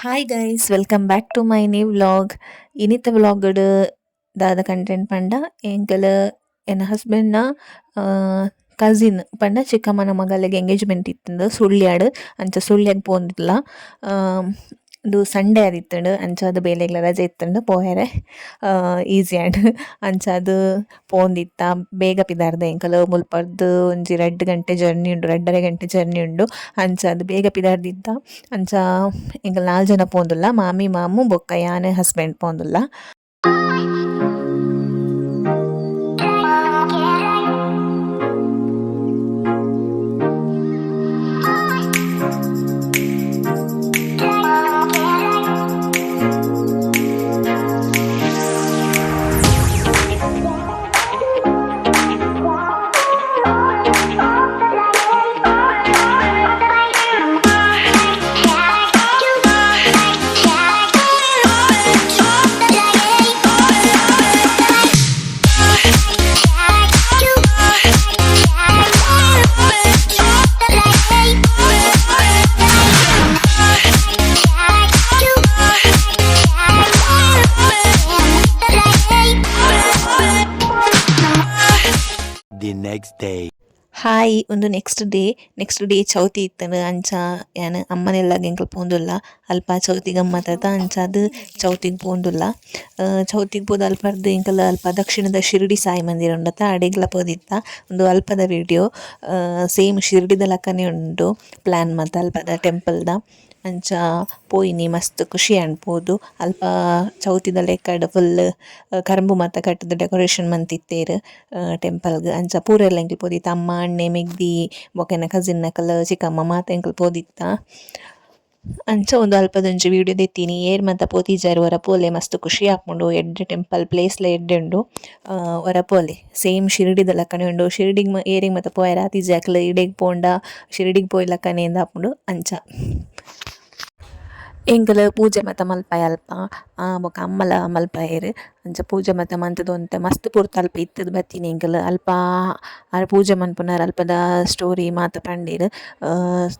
Hi guys, welcome back to my new vlog. ಇನಿತ ವ್ಲಾಗ್ಡ್ ದಾದ content ಪಂಡ ಎಂಕಲ್ ಎನ್ನ ಹಸ್ಬೆಂಡ್ ನ ಕಸಿನ್ ಪಂಡ ಚಿಕ್ಕಮ್ಮನ ಮಗಲೆಗ್ ಎಂಗೇಜ್ಮೆಂಟ್ ಇತ್ತುಂಡು ಸುಳ್ಯಾಡ್, ಅಂಚ ಸುಳ್ಯಗ್ ಪೋಂದಿಲ್ಲ. ಉಂದು ಸಂಡೆ ಆದಿತ್ತುಂಡು, ಅಂಚಾದ್ ಬೇಲೆಗ್ಲ ರಜೆ ಇತ್ತುಂಡು, ಪೋಯೆರೆ ಈಸಿ ಆಂಡ್. ಅಂಚಾದ್ ಪೋಂದಿತ್ತ. ಬೇಗ ಪಿದಾರ್ದ ಎಂಕಲ್ ಮುಲ್ಪರ್ದ್ ಒಂಜಿ 2 ಗಂಟೆ ಜರ್ನಿ ಉಂಡು, 2.5 ಗಂಟೆ ಜರ್ನಿ ಉಂಡು. ಅಂಚಾದ್ ಬೇಗ ಪಿದಾರ್ದಿತ್ತ. ಅಂಚ ಎಂಕಲ್ 4 ಜನ ಪೋಂದುಲ್ಲ, ಮಾಮಿ ಮಾಮು ಬೊಕ್ಕ ಯಾನ್ ಹಸ್ಬೆಂಡ್ ಪೋಂದುಲ್ಲ. The next day. Hi, ಉಂದು next day. Next day Chauthi ಇತ್ತುಂಡು. ಅಂಚ ಯಾನ್ ಅಮ್ಮನೆಲ್ಲಗ್ ಎಂಕುಲು ಪೋಂದುಲ್ಲ. ಅಲ್ಪ ಚೌತಿ ಗಮ್ಮತ್ ಅಂಚಾದ್ ಚೌತಿಗ್ ಪೋಂದುಲ್ಲ. ಚೌತಿಗ್ ಪೋದು ಅಲ್ಪರ್ದ್ ಎಂಕುಲು ಅಲ್ಪ ದಕ್ಷಿಣದ ಶಿರ್ಡಿ ಸಾಯಿ ಮಂದಿರ ಉಂಡತ, ಅಡೆಗ್ಲ ಪೋದಿತ್ತ. ಉಂದು ಅಲ್ಪದ ವಿಡಿಯೋ. ಸೇಮ್ ಶಿರ್ಡಿದ ಲಕ್ಕನೆ ಉಂಡು ಪ್ಲಾನ್ ಮಾತ ಅಲ್ಪದ ಟೆಂಪಲ್ ದ. ಅಂಚ ಪೋಯಿನಿ, ಮಸ್ತ್ ಖುಷಿ ಆಂಡ್ ಪೋದು. ಅಲ್ಪ ಚೌತಿದ ಲೆಕ್ಕಡ್ ಫುಲ್ ಕರಂಬು ಮಾತ ಕಟ್ಟುದು ಡೆಕೋರೇಷನ್ ಮಂತಿತ್ತೆರ್ ಟೆಂಪಲ್ ಗ್. ಅಂಚ ಪೂರೆರ್ಲ ಎಂಕುಲು ಪೋದಿತ್ತ, ಅಮ್ಮ ಅಣ್ಣೆ ಮೆಗ್ದಿ ಬೊಕ ಎನ್ನ ಕಸಿನ್ ನಕುಲು ಚಿಕ್ಕಮ್ಮ ಮಾತ ಎಂಕುಲು ಪೋದಿತ್ತ. ಅಂಚ ಉಂದು ಅಲ್ಪದೊಂಜಿ ವಿಡಿಯೋ ದೆತ್ತೀನಿ. ಏರ್ ಮಾತ ಪೋತಿಜಾರ್ ಒರ ಪೋಲೆ, ಮಸ್ತ್ ಖುಷಿ ಆಪುಂಡು. ಎಡ್ಡೆ ಟೆಂಪಲ್ ಪ್ಲೇಸ್ ಲ ಎಡ್ಡೆ ಉಂಡು, ಒರ ಪೋಲೆ. ಸೇಮ್ ಶಿರ್ಡಿದ ಲಕ್ಕನೆ ಉಂಡು. ಶಿರ್ಡಿಗ್ ಏರೆಗ್ ಮಾತ ಪೋಯೆರೆ ಆತಿಜಿ ಅಕ್ಲ್ ಇಡೆಗ್ ಪೋಂಡ ಶಿರ್ಡಿಗ್ ಪೋಯಿ ಲಕ್ಕನೆ ಇಂದ್ ಆಪುಂಡು. ಅಂಚ ಎಂಕುಲು ಪೂಜೆ ಮಾತ ಮಲ್ಪಾಯ ಅಲ್ಪ, ಬೊಕ ಅಮ್ಮಲ ಮಲ್ಪಾಯೆರ್. ಅಂಚ ಪೂಜೆ ಮಾತ ಮಂತುದು ಒಂತೆ ಮಸ್ತ್ ಪೊರ್ತು ಅಲ್ಪ ಇತ್ತುದು ಬತ್ತಿನಿ ಎಂಕುಲು. ಅಲ್ಪ ಆರ್ ಪೂಜೆ ಮನ್ಪುನಾರ್ ಅಲ್ಪದ ಸ್ಟೋರಿ ಮಾತ ಪಂಡೆರ್.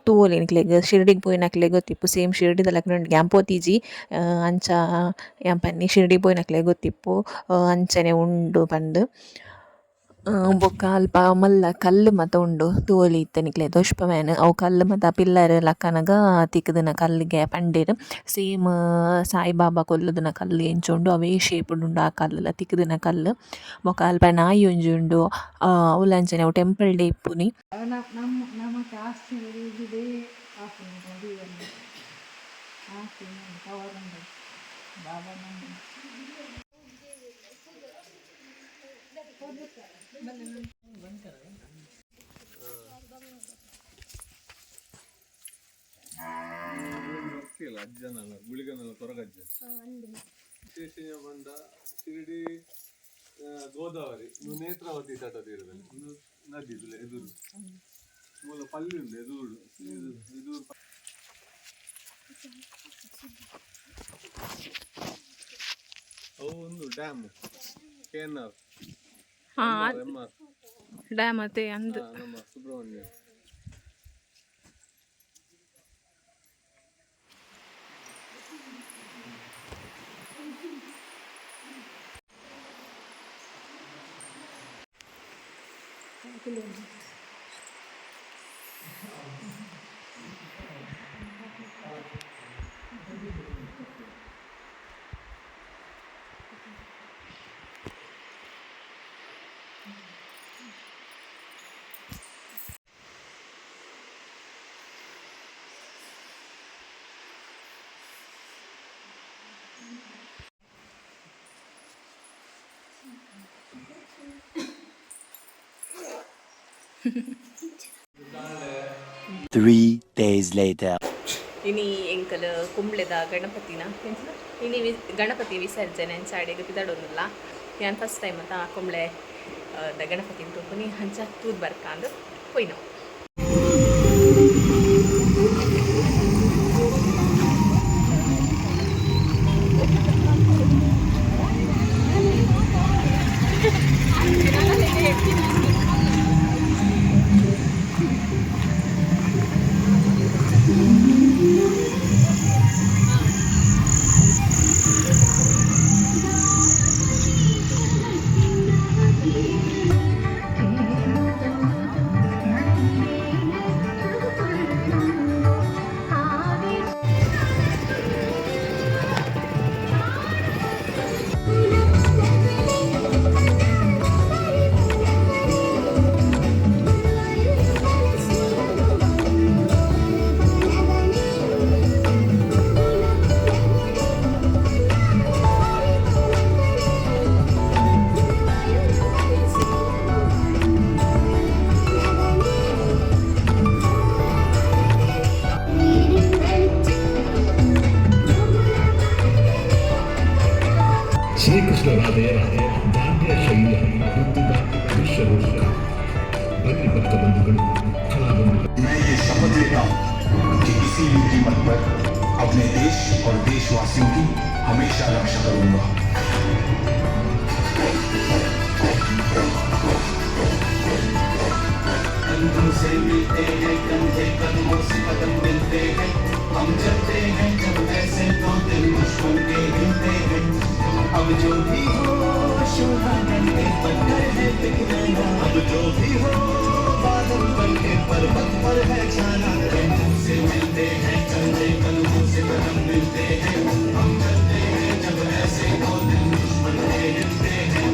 ತೂವೊಲಿ ನಿಕ್ಲೆಗ್ ಶಿರ್ಡಿಗ್ ಪೋಯಿನಕ್ಲೆಗ್ ಗೊತ್ತಿಪ್ಪು, ಸೇಮ್ ಶಿರ್ಡಿದ ಲೆಕ್ಕನೆ ಉಂಡು. ಯಾನ್ ಪೋತಿಜಿ, ಅಂಚ ಯಾನ್ ಪನ್ನಿ ಶಿರ್ಡಿಗ್ ಪೋಯಿನಕ್ಲೆಗ್ ಗೊತ್ತಿಪ್ಪು ಅಂಚನೆ ಉಂಡು ಪಂದ್. ಬೊಕ್ಕ ಅಲ್ಪ ಮಲ್ಲ ಕಲ್ಲು ಮಾತ ಉಂಡು, ತೂವೊಲಿ ಇತ್ತೆ ನಿಕ್ಲೆ ತೋಜ್ಪಾವೆನ್. ಅವು ಕಲ್ಲು ಮಾತ ಪಿಲ್ಲರ್ ಲಕ್ಕನಗ ತಿಕ್ಕುದಿನ ಕಲ್ಲುಗೆ ಪಂಡೆರ್. ಸೇಮ್ ಸಾಯಿಬಾಬಾ ಕೊಲ್ಲುದಿನ ಕಲ್ಲು ಎಂಚ ಉಂಡು ಅವೇ ಶೇಪ್ ಉಂಡು ಆ ಕಲ್ಲುಲ ತಿಕ್ಕುದಿನ ಕಲ್ಲು. ಬೊಕ್ಕ ಅಲ್ಪ ನಾಯಿ ಒಂಜಿ ಉಂಡು, ಅವ್ಲ ಅಂಚನೆ ಅವು ಟೆಂಪಲ್ ಡೇ ಇಪ್ಪುನಿ. ಅಜ್ಜನಲ್ಲ ಗುಳಿಗನಲ್ಲ ಕೊರಗಜ್ಜ ವಿಶೇಷ ಪಂಡ ಶಿರಡಿ ಗೋದಾವರಿ ನೇತ್ರಾವತಿ ತಟ ತೀರದಲ್ಲಿ ಒಂದು ನದಿ ಎದುರು ಮೂಲ ಪಲ್ಲಿ ಉಂಡು ಎದುರು ಎದುರು. ಅವು ಒಂದು ಡ್ಯಾಮ್ ಕೆಎನ್ಆರ್ ಎಂ ಆರ್ ಡ್ಯಾಮ್ ಅತ್ತೆ ಅಂದ್. ನಮ್ಮ ಸುಬ್ರಹ್ಮಣ್ಯ. 3 days later. ಇನಿ ಎಂಕಲ್ ಕುಂಬ್ಳೆದ ಗಣಪತಿನ ಇನಿ ಗಣಪತಿ ವಿಸರ್ಜನೆ, ಅಂಚ ಅಡೆಗ್ ಪಿದಡೊಂದುಲ್ಲ. ಯಾನ್ ಫಸ್ಟ್ ಟೈಮ್ ಅತ್ತ ಕುಂಬ್ಳೆ ದ ಗಣಪತಿನ ತೂಪುನಿ, ಅಂಚ ತೂದ್ ಬರ್ಕಾಂದ್ ಪೋಯಿನವು. ಕೃಷ್ಣರಾಧೆಯರ ದಾಂಡ್ಯ ಶೈಲಿಯ ನೃತ್ಯದ ದೃಶ್ಯ ರೂಪಕ. ಬನ್ನಿ ಭಕ್ತ ಬಂಧುಗಳು, ಕಲಾ ಬಂಧುಗಳು. मैं ये शपथ लेता हूँ कि किसी भी कीमत पर अपने देश और देशवासियों की हमेशा रक्षा करूंगा। कंधों से मिलते हैं कंधे, कदमों से कदम मिलते हैं। हम चलते हैं जब ऐसे तो दिल दुश्मन के हिलते हैं। अब जो भी हो, शोभा के पत्थर है पिघलना। अब जो भी हो, बादल बन के पर्वत पर है छाना। कंधों से मिलते हैं कंधे, कदमों से कदम मिलते हैं। हम चलते हैं जब ऐसे तो दिल दुश्मन के हिलते हैं।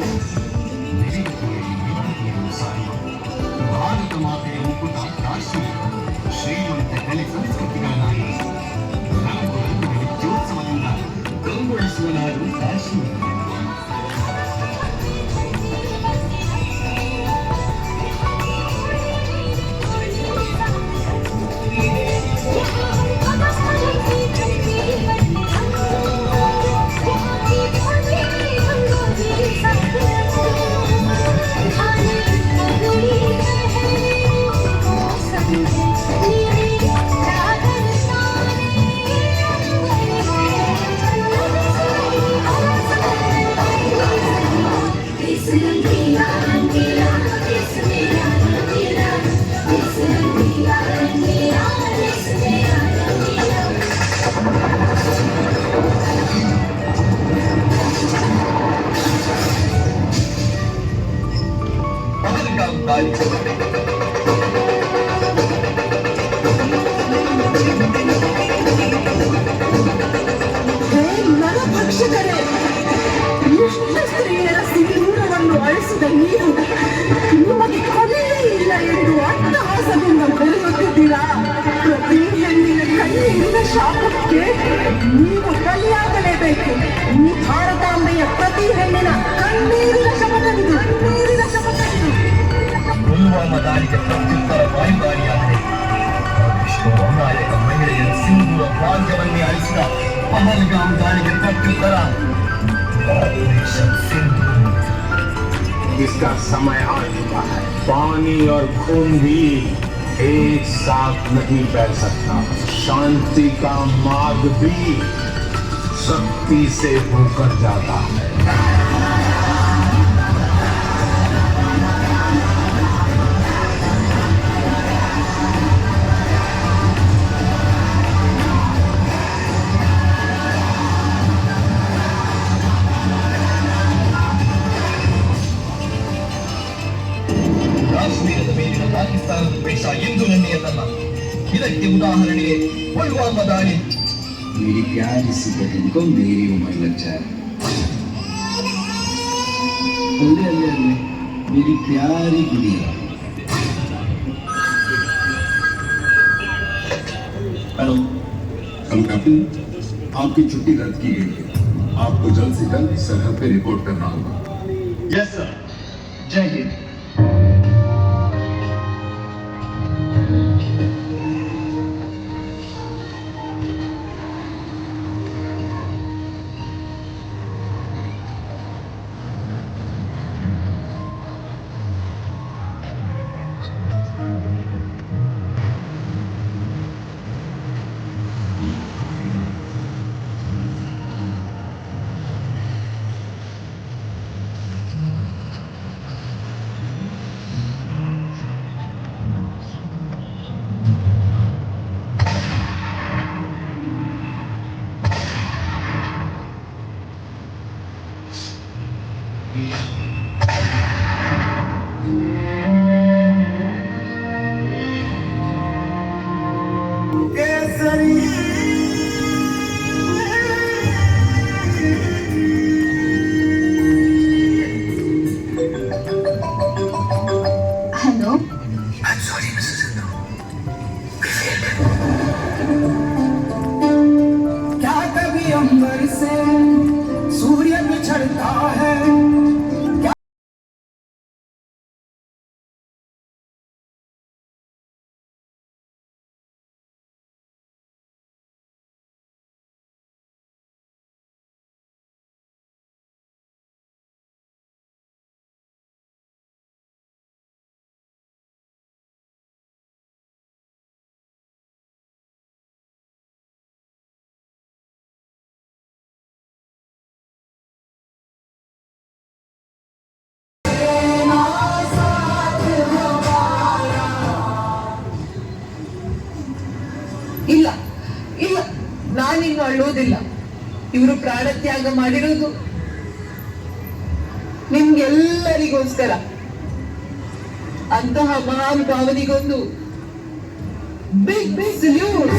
ಭಾರತ ಮಾತೆಯ ಮುಕುಟ ಕಾಶ್ಮೀರ, ಶ್ರೀಮಂತ ಕಲೆ ಸಂಸ್ಕೃತಿಗಳ ನಾಡು, ರಂಗು ರಂಗಿನ ನೃತ್ಯೋತ್ಸವದಿಂದ ಕಂಗೊಳಿಸುವ ನಾಡು ಕಾಶ್ಮೀರ. ಪಹಲ್ಗಾಮ್ ದಾಳಿ. ಹೇ ನರಭಕ್ಷಕರೇ, ಎಷ್ಟು ಸ್ತ್ರೀಯರ ಸಿಂಧೂರವನ್ನು ಅಳಿಸಿದ ನೀವು, ನಿಮಗೆ ಕೊನೆಯೇ ಇಲ್ಲ ಎಂದು ಅಟ್ಟಹಾಸದಿಂದ ಮೆರೆಯುತ್ತಿದ್ದೀರಾ? ಪ್ರತಿ ಹೆಣ್ಣಿನ ಕಣ್ಣೀರಿನ ಶಾಪಕ್ಕೆ ನೀವು ಬಲಿಯಾಗಲೇಬೇಕು. ಈ ಭಾರತಾಂಬೆಯ ಪ್ರತಿ ಹೆಣ್ಣಿನ ಕಣ್ಣೀರಿನ ಶಪಥವಿದು, ಕಣ್ಣೀರಿನ ಶಪಥವಿದು. ಪುಲ್ವಾಮಾ ದಾಳಿಗೆ ಪ್ರತ್ಯುತ್ತರ ವಾಯುದಾಳಿಯಾದರೆ, ಎಷ್ಟೋ ಅಮಾಯಕ ಮಹಿಳೆಯರ ಸಿಂಧೂರ ಭಾಗ್ಯವನ್ನೇ ಅಳಿಸಿದ ಪಹಲ್ಗಾಮ್ ದಾಳಿಗೆ ಪ್ರತ್ಯುತ್ತರ ಆಪರೇಷನ್ ಸಿಂಧೂರ್. इसका समय आ चुका है। पानी और खून भी एक साथ नहीं बह सकता। शांति का मार्ग भी शक्ति से होकर जाता है। ಕಾಶ್ಮೀರದ ಮೇಲಿನ ಪಾಕಿಸ್ತಾನದ ದ್ವೇಷ ಎಂದೂ ನನ್ನೆಯದಲ್ಲ. ಇದಕ್ಕೆ ಉದಾಹರಣೆಯೇ ಪುಲ್ವಾಮಾ ದಾಳಿ. मेरी प्यारी सी बहन को मेरी उम्र लग जाए। अल्ले अल्ले अल्ले, मेरी प्यारी गुड़िया। हेलो हेलो कैप्टन, आपकी छुट्टी रद्द की गई है। आपको जल्द से जल्द सरहद पे रिपोर्ट करना होगा। यस सर, जय Hind. Hello. Sorry, Mrs. Indu. क्या कभी अंबर से सूर्य बिछड़ता है? ನಾನಿನ್ನು ಅಳ್ಳೋದಿಲ್ಲ. ಇವರು ಪ್ರಾಣತ್ಯಾಗ ಮಾಡಿರೋದು ನಿಮ್ಗೆಲ್ಲರಿಗೋಸ್ಕರ. ಅಂತಹ ಮಹಾನುಭಾವನಿಗೊಂದು ಬಿಗ್ ಬಿಗ್ ಸಲ್ಯೂಟ್.